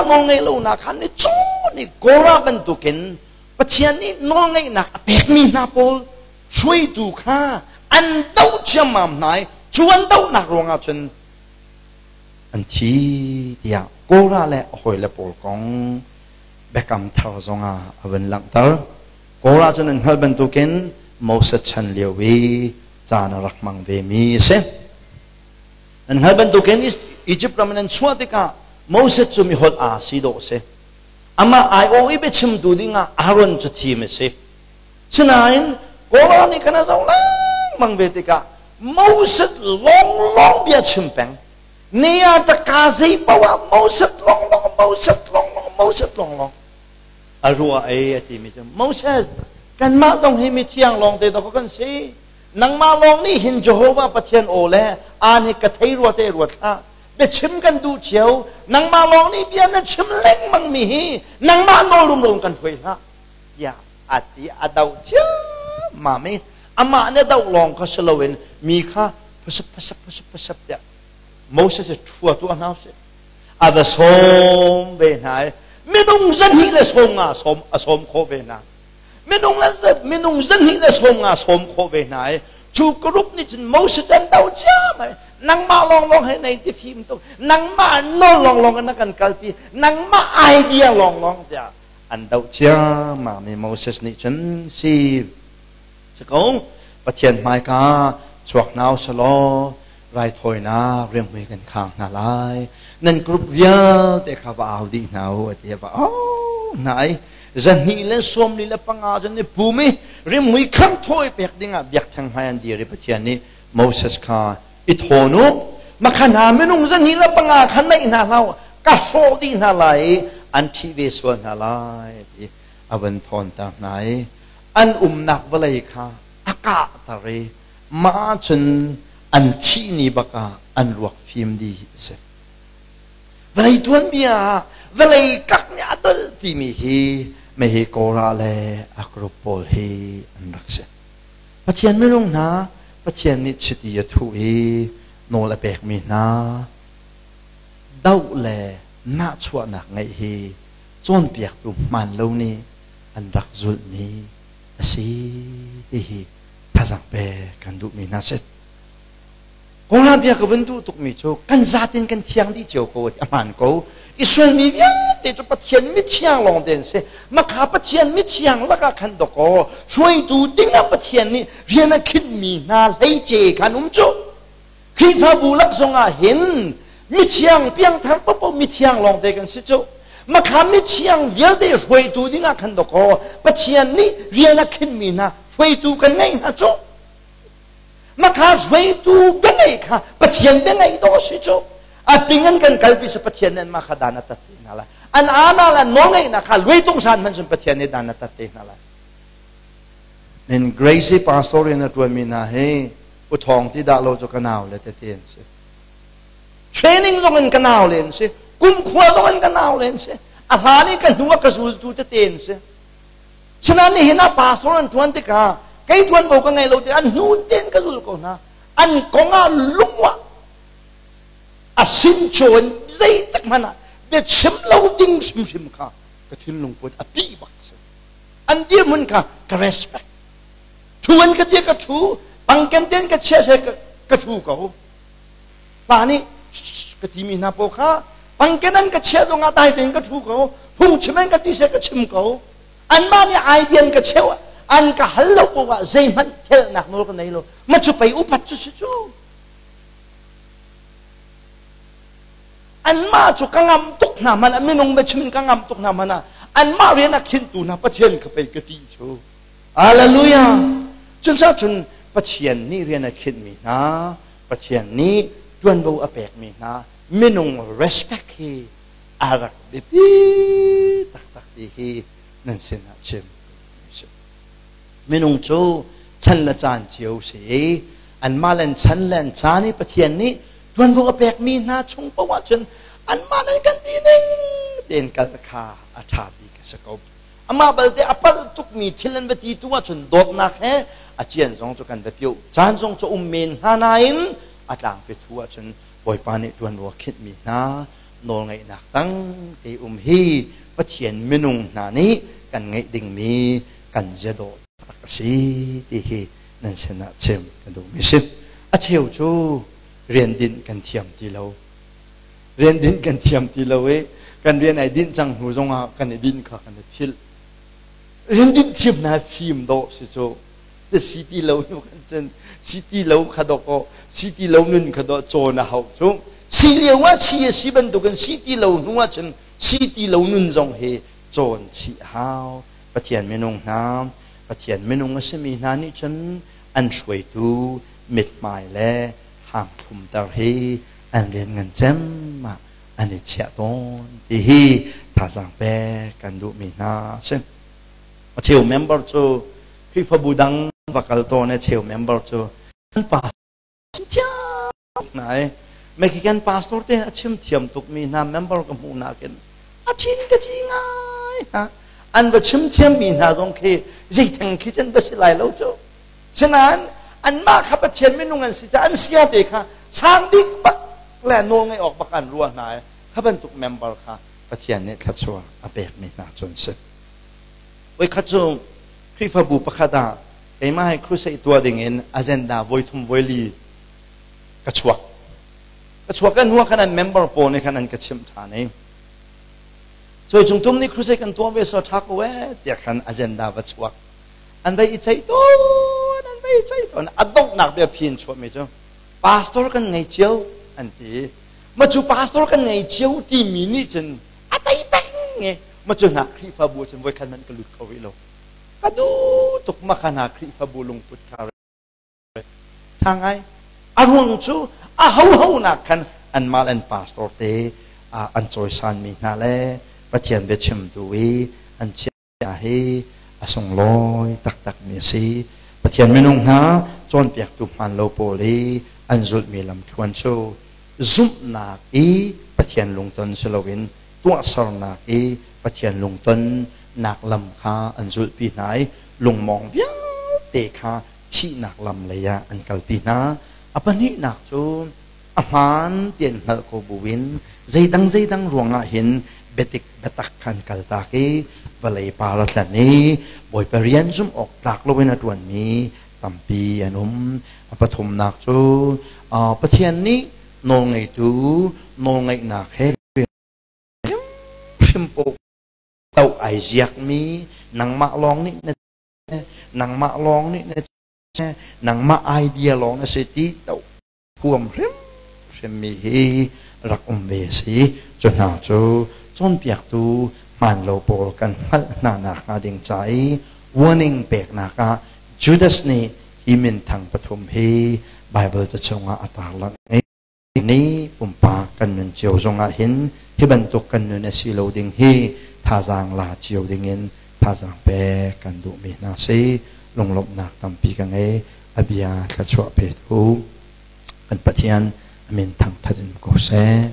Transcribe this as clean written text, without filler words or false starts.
Cozah nawlngeih lonak kha ni cu nih Korah bantukin Pathian nih nawlngeihnak a pekmi hna pawl hruaitu kha an doh ciammam hna i cu an dohnak ruangah cun an thi tiah Korah le a hawile pawl kong Biakam Thar zongah a vun langhter. Korah cu nan hngalh bantukin Moses chan lio i caan a rak hmang vemi a si. Nan hngalh bantukin Egypt ram in an chuah tikah Moses cu miholh aa si dawh a si. Amah aiawh i biachimtu dingah Aaron cu thim a si. Sinain Korah nih khan a zoh lengmang ve tikah Moses lawnglawng bia chim peng. Ni ah taka zei paoh ah Moses lawnglawng, Moses lawnglawng, Moses lawnglawng. A ruah ei a timi cu Moses, kanmah zong hi mithiang lawng te dawh kan si. Nangmah lawng nih hin Jehovah Pathian aw le aan hi ka thei rua te ruat hlah. Biachim kan duh cio. Nangmah lawng nih bia na chim lengmang mi hi nangmah nawl rumro in kan hruai hlah. Tiah a ti a doh ciammam i amah nih a doh lawng kha si loin mi kha phasap phasap phasap phasap tiah Moses cu ṭhua tuah hna usih. A va sawm ve hna i minung zahnih le sawm nga sawm a sawm khawh ve hna. Minung le minung zahnih le sawm nga sawm khawh ve hna i cu group nih cun Moses an do ciam ai. Nangmah lawnglawng he nei ti fim tuk. Nangmah nawl lawnglawng in na kan kalpi. Nangmah idea lawnglawng tiah an doh ciammam i Moses nih cun si si ko Pathian hmaika chuak hna usalaw raithawinak rianghmui kan khang hna lai nan group vialte kha va au dih hna u a ti va au hna i zahnih le sawmli le panga cun i pum i rimhmui khang thawi pek dingah biakṭheng hmai an dir i Pathian nih Moses kha i thawn u makha hna minung zahnih le panga kha naih hna hlah u ka hrawh dih hna lai i an ṭhih ve sual hna lai ti a van thawnter hna i an umnak vawlei kha a kahter i mah cun an thih ni bak ah an ruak fim dih a si. Vawlei tuanbia ah vawlei kak nih a dolh timi hi mehi Korah le a group pawl hi an rak si. Pathian minung hna Pathian nih chiti a thuh i nawl a pekmi hna doh le nahchuahnak ngeih hi cawnpiaktu hmaan lo nih an rak zulhmi a si ti hi thazaang pek kan duhmi hna si. Kawlram bia ka vun duh tukmi cu kan zatin kan thiang dih cio ko a hmaan ko. Israel mi vialte cu Pathian mithiang lawng te an si. Makha Pathian mithiang lakah khan dawkaw hruaitu dingah Pathian nih rian a khinhmi hna hleice khan um cu. Khrihfabu lak zongah hin mithiang piangthar paohpaoh mithiang lawng te kan si cu. Makha mithiang vialte hruaitu dingah khan dawkaw Pathian nih rian a khinhmi hna hruaitu kan ngeih hna cu. Makha hruaitu biangeih kha Pathian biangeih dawh a si cu. A ping an kan kalpi sa Pathian nih anmah kha dan a tat te hna lai. An ana le an nawlngeihnak kha luaitung san hmanh cun Pathian nih dan a tat te hna lai. Nin Gracie pastor in a ṭuanmi hna hi u thawng ti dah lo cu ka nau le tete an si. Training zong in ka nau le an si. Kumkhua zong in ka nau le an si. A hlan i ka hnu a ka zultu tete an si. Sinain nihin ah pastor an ṭuan tikah kei ṭuanvo ka ngei lo tikah an hnu tein ka zul ko hna. An kong ah lung ah a sincaw in zeitik hmanh ah biachim lo ding hrimhrim kha ka thinlung put a pih bak si. An dirhmun kha ka respect. Ṭhu an ka tia ka ṭhu, pangken tein ka chia seh ka ṭhu ko. Pa nih ka timi hna pawl kha pangken an ka chiah zongah dai tein ka ṭhu ko phungchim an ka ti seh ka chim ko anmah nih idea an ka cheuh an ka hal lo poah ah zeihmanh thelnak nawl ka nei lo ma cu pei upat cu si cu anmah cu ka ngam tuk hna hmanh ah minung biachim in ka ngam tuk hna hmanh ah anmah rian a khinhtu hna Pathian ka pei ka ti cu Hallelujah cun cun Pathian nih rian a khinhmi hna Pathian nih ṭuanvo a pekmi hna minung respect hi a rak biapi taktak ti hi nan sinah chim minung cu chan le caan cio si i anmah le chan le an caan i Pathian nih ṭuanvo a pekmi hna chung paoh ahcun anmah le kan ti ning tein kal kha a ṭha bik a si ko. Amah balte a palh tukmi thil an va ti tu ahcun dawtnak he a cian zong cu kan va pioh caan zong cu um men hnga nain a tlangpi thu ahcun Bawipa nih ṭuanvo a khinhmi hna nawlngeihnak tang te um hi Pathian minung hna nih kan ngeih dingmi kan ziadawh tak a si ti hi nan sinah chim ka duhmi si. A cheu cu rian dinh kan thiam ti lo. Rian dinh kan thiam ti lo i kan rian ai dinh cang hnu zongah kan i dinh kha kan i philh. Rian dinh thiam na fim dawh si cu. Si ti lo hnu kan cun si ti lo kha dawk aw si ti lo nun kha dawh cawn a hauh cu. Si lio ah si a si bantukin si ti lo hnu ah cun si ti lo nun zong hi cawn chih hau. Pathian minung hna, Pathian minung a simi hna nih cun an hruaitu mithmai le hangthlumter hi an rian ngan cem ah an i chiah tawn ti hi thazaang pek kan duhmi hna a si. A cheu member cu Khrihfabu dang va kal tawn a cheu member cu an pa thiam hna i Mexican pastor te a chim thiam tukmi hna member ka hmuh nakin a ṭhin ka ci ngai hna. An va chim thiammi hna zong khi zeitheng khi cun va si lai lo cu. Sinain anmah kha Pathian minung an si caah an sia te kha sang bik bak le nawl ngeih awk bak an ruah hna i kha bantuk member kha Pathian nih thluachuah a pekmi hna cu an si. Voikhat cu Khrihfabu pakhat ah keimah he crusade tuah dingin agenda voithum voili ka chuak. Ka chuak kan hnu ah khan an member pawl nih khan an ka chimh ṭhan i Cuai cung tum nih crusade kan tuah ve so ṭha ko ee tiah khan agenda va chuak. An vai i ceih tawn, an vai i ceih tawn. A donghnak bia phi in chuahmi cu pastor kan ngei cio an ti. Ma cu pastor kan ngei cio timi nih cun a tei peng i ma cu hna Khrihfabu cun voikhat hmanh ka lut kho rih lo. Ka duh tuk ma kha hna Khrihfabu lungput kha Ṭha ngai. A ruang cu a hoho nak khan anmah le an pastor te an cawisanmi hna le Pathian biachimtu i an chiah hi a sunglawi taktakmi a si. Pathian minung hna cawnpiaktu hmaan lo pawl i an zulhmi lamthluan cu zumhnak i Pathian lungton si loin tuahsernak i Pathian lungton nak lam kha an zulhpi hna i lungmawng vialte kha thihnak lam lei ah an kalpi hna. A pahnihnak cu a hmaan ti an hngalh ko buin zeidang zeidang ruangah hin biatik biatak kha an kaltak i vawlei par a tlan i Bawipa rian zumh awk tlak loin a ṭuanmi tampi an um. A pathumnak cu Pathian nih nawlngeitu nawlngeihnak he hrimhrim paoh toh ai ziakmi nangmah lawng nih na nangmah lawng nih na nangmah idea lawng na si ti to huam hrimhrimmi hi rak um ve a si. Cu hna cu cawnpiaktu hmaan lo pawl kan hngalh hna nakhnga ding ca i warning peknak ah Judas nih hi minthang pathum hi Baibal ca chungah a tarlangh i Ni pumpak kan nun cio zongah hin hi bantuk kan nun a si lo ding hi thazaang la cio dingin thazaang pek kan duhmi hna si. Lunglawmhnak tampi ka ngei. A bia thluachuah petu kan Pathian a min thangthat in ko seh.